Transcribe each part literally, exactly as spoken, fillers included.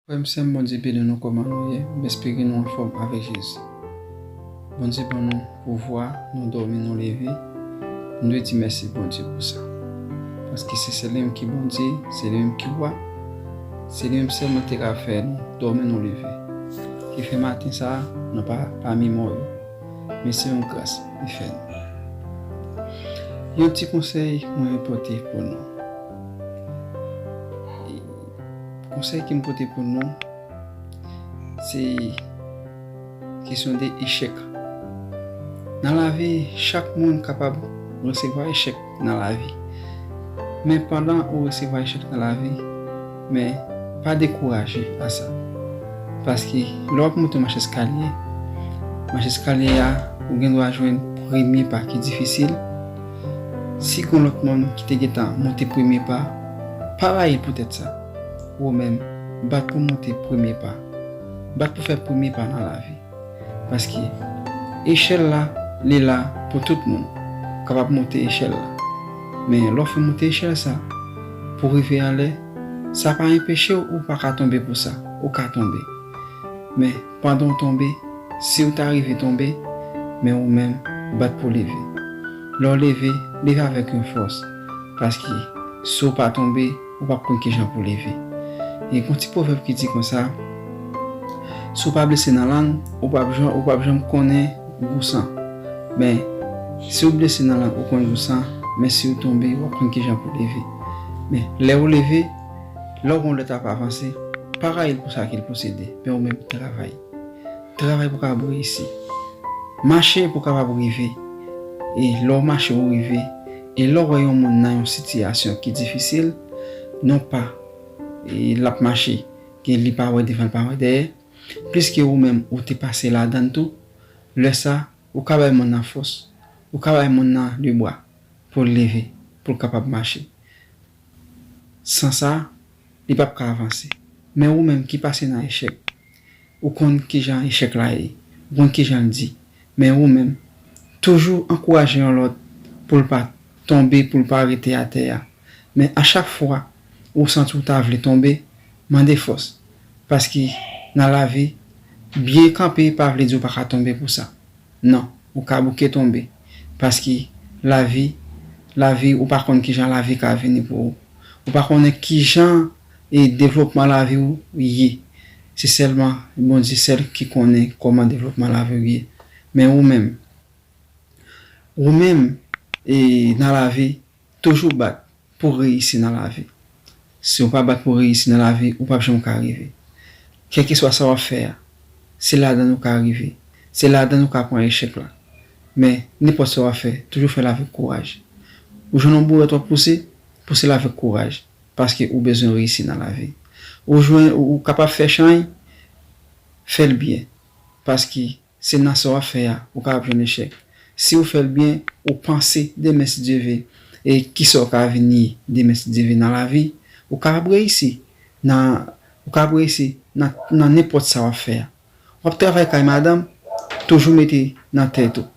Frè m, sè m, Bondye beni nou kòman nou ye. M espere nou anfòm avèk Jezi. Bondye ban nou pouvwa, nou dòmi, nou leve. Nou dwe di mèsi Bondye pou sa. Paske se, se li menm ki Bondye, se li menm ki wa. Se li menm sèlman ki te ka fè nou dòmi, nou leve. Ki fè maten sa a, nou pa pami mò yo. Men se yon gras li fè nou. Yon ti konsèy mwen pote pou nou. E konsèy ke m pote pou nou, se kesyon de echèk. Nan lavi, chak moun kapab resevwa echèk nan lavi. Men pandan ou resevwa echèk nan lavi, men pa dekouraje a sa. Paske lè w ap monte yon mach eskalye, mach eskalye a, ou gen dwa jwenn premye pa ki difisil. Si gen lòt moun ki te gentan monte premye pa, pa rayi l poutèt sa. Ou menm, bat pou monte premye pa. Bat pou fè premye pa nan lavi. Paske echèl la, li la pou tout moun. Ou kapab monte echèl la. Men lè w fin monte echèl sa, pou rive anlè, sa pa enpeche w, ou pa ka tonbe pou sa. Ou ka tonbe. Men pandan w tonbe, si w ta rive tonbe, men ou menm, bat pou leve. Lè w leve, leve avèk yon fòs. Paske si w pa tonbe, ou p ap konn kijan pou leve. E gen yon ti pwovèb ki di konsa, si w pa blese nan lang, ou p ap janm, ou p ap janm konnen gou san. Men, si w blese nan lang, ou konn gou san, men si w tonbe, w ap konn kijan pou leve. Men, lè w leve, lè w wè yon lòt ap avanse, pa rayi l pou sa ke l posede, men ou menm travay. Travay pou w kapab reyisi. Mache pou w kapab rive. E lè w mache, ou rive. E lè w wè yon moun nan yon sitiyasyon ki difisil, non pa, e l ap mache, ke li pa wè devan, li pa wè dèyè, pliske ou menm, ou te pase ladan l tou, lè sa, ou ka bay moun nan fòs, ou ka bay moun nan lebra pou l leve, pou l kapab mache. San sa, li p ap ka avanse. Men ou menm ki pase nan echèk, ou konn kijan echèk la ye, ou konn kijan l di. Men ou menm, toujou ankouraje yon lòt pou l pa tonbe, pou l pa rete atè a. Men a chak fwa ou santi w ta vle tonbe, mande fòs. Paske nan lavi, byen kanpe pa vle di w pa ka tonbe pou sa. Non, ou ka bouke tonbe. Paske lavi, lavi, ou pa konn kijan lavi ka vini pou ou. Ou pa konnen kijan e devlopman lavi w ye. Se sèlman Bondye sèl ki konnen kòman devlopman lavi w ye. Men ou menm, ou menm, e nan lavi, toujou bat pou reyisi nan lavi. Si w pa bat pou reyisi nan lavi, ou p ap janm ka rive. Kèlkeswa sa w ap fè a, se ladan l ou ka rive. Se ladan l ou ka pran echèk la. Men, nenpòt sa w ap fè, toujou fè l avèk kouraj. Ou jwenn yon bourèt w ap pouse, pouse l avèk kouraj. Paske ou bezwen reyisi nan lavi. Ou jwenn, ou, ou kapab fè chanj, fè l byen. Paske se nan sa w ap fè a, ou kapab jwenn echèk. Si w fè l byen, ou panse demen si Dye ve, e kisa w ka vin ye demen si Dye ve nan lavi, ou kapab reyisi nan, ou kapab reyisi nan, nan nenpòt sa w ap fè a. W ap travay kay madanm, toujou mete nan tèt ou.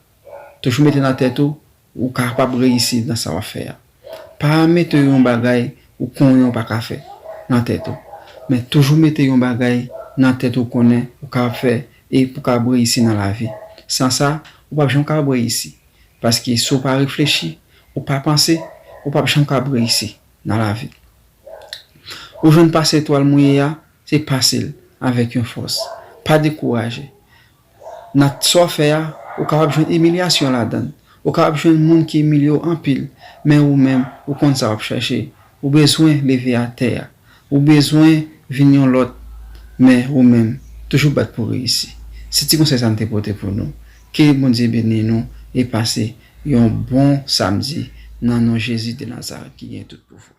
Toujou mete nan tèt ou, ou kapab reyisi nan sa w ap fè a. Pa mete yon bagay ou konnen ou pa ka fè nan tèt ou. Men toujou mete yon bagay nan tèt ou konnen ou kapab fè e pou kapab reyisi nan lavi. San sa, ou p ap janm kapab reyisi. Paske si w pa reflechi, ou pa panse, ou p ap janm kapab reyisi nan lavi. Ou jwenn pase etwal mouye a, se pase l avèk yon fòs. Pa dekouraje. Nan sa w ap fè a, ou kapab jwenn imilyasyon ladan l. Ou kapab jwenn moun ki imilye w anpil, men ou menm, ou konn sa w ap chèche. Ou bezwen leve atè a. Ou bezwen vin yon lòt, men ou menm, toujou bat pou reyisi. Se ti konsèy sa m te pote pou nou. Ke Bondye beni nou e pase yon bon samdi nan non Jezi de Nazarèt ki gen tout pouvwa.